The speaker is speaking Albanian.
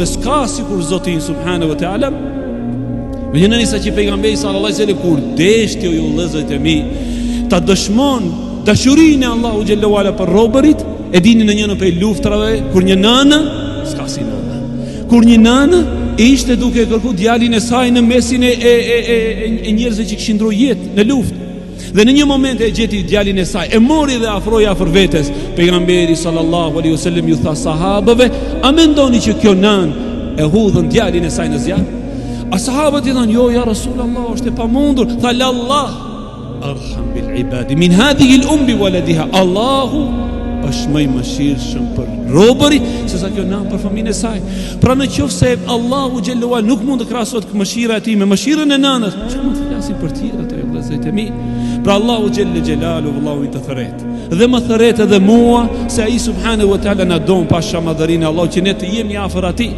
Dhe s'ka sikur Zoti ynë subhanahu wa taala. Megjithëse sa që pejgamberi sallallahu alaihi wasallam kur deshti o ju vëllezërit e mi, ta dëshmon dashurinë e Allahu xhelle ue ala për robërit, e dini në njënën prej luftrave kur një nënë s'ka si nëna. Kur një nënë ishte duke kërku djalin e saj në mesin e e e e, e, e njerëzve që kishin ndrru jetë në luftë. Dhe në një moment e gjeti djalin e saj, e mori dhe afroi afër vetes. Pejgamberi sallallahu alaihi wasallam ju tha sahabëve, a mendoni që kjo nënë e hudhën djalin e saj në zjarr? A sahabët i thanë, jo ja Rasulullah, është e pamundur. Tha la Allah, arham bil ibadi min hadhihi al um bi waladiha. Allahu është më i mëshirshëm për robërit se sa kjo nënë për fëmijën e saj. Pra në qoftë se Allahu xhelle ue ala nuk mund të krahasohet mëshira e tij me mëshirën e nënës, çka mund të flasim për tjerët o vëllezërit e mi? Pra Allahu xhelle xhelaluhu vëllau im të thërret. Dhe më thërret edhe mua se ai subhanahu wa taala na don pasha madhërinë e Allahut që ne të jemi afër atij.